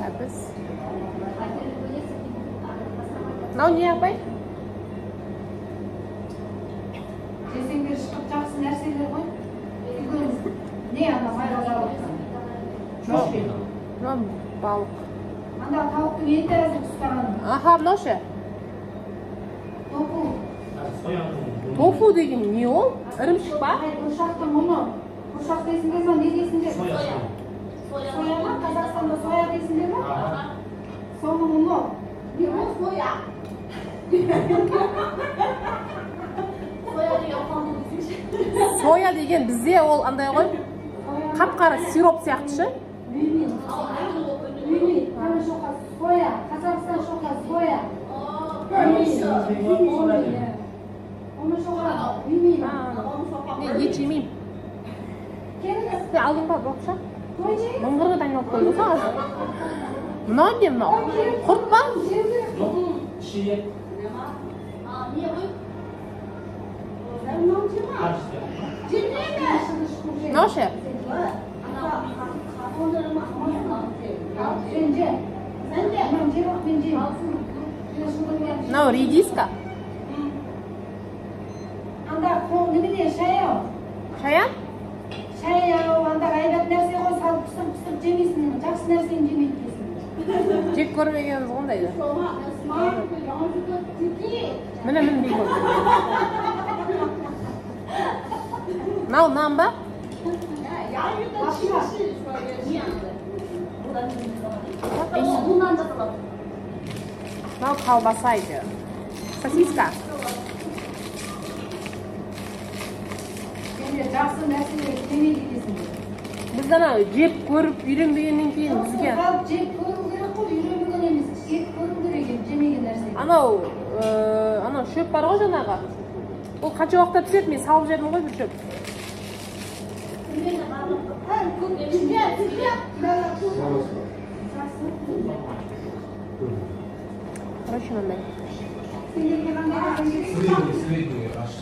Сәбіз. Мынау не, апай? Жесеңдер шығып жақсы нәрселер ғой. Не ана майға балық? Мынау балық. Анда тауықтың еті әзір ұстаған. Аха, мынау ше? Тофу. Тофу деген не ол? Ірімшік па? Құршақтың ұны. Құршақ дейсіңдер ма, не дейсіңдер? Соя. Соя ма? Қазақстанда соя дейсіңдер ма? Соның ұны. Не ол соя? Соя деген қанды десеңші. Соя деген бізде ол андай ғой. Қап-қара сироп сияқты ше? Соя. Қазақстан шоқа соя. Мен ет жемеймін. Сен алдың ба бақша? Мыңғырға дайындалып қойды ғой. Мынау не мынау? Құрт па? Жоқ, шие. Не ғой? Мынау ше? Мынау редиска. Анда немене шаяу? Шаян? Шаяу, анда айдап нәрсе ғой, салып пісіріп жемейсің, жақсы нәрсені жемейді дейсің. Жеп көрмегенбіз ғой ондайды. Міне, міне бекон. Мынау нан ба? Мынау колбаса еді. Сосиска. Жақсы нәрселер жемейді екенсіңдер. Біз ана жеп көріп үйренбегеннен кейін бізге. Жеп көру керек қой, үйренбеген емес, жеп көру керек екен, жемеген нәрсе. Анау, анау шөп бар ғой жаңағы. Ол қанша уақытта піседі? Мен салып жедім ғой бір шөп. Короче, мындай. Сендерге қандай? Средний, средний аш.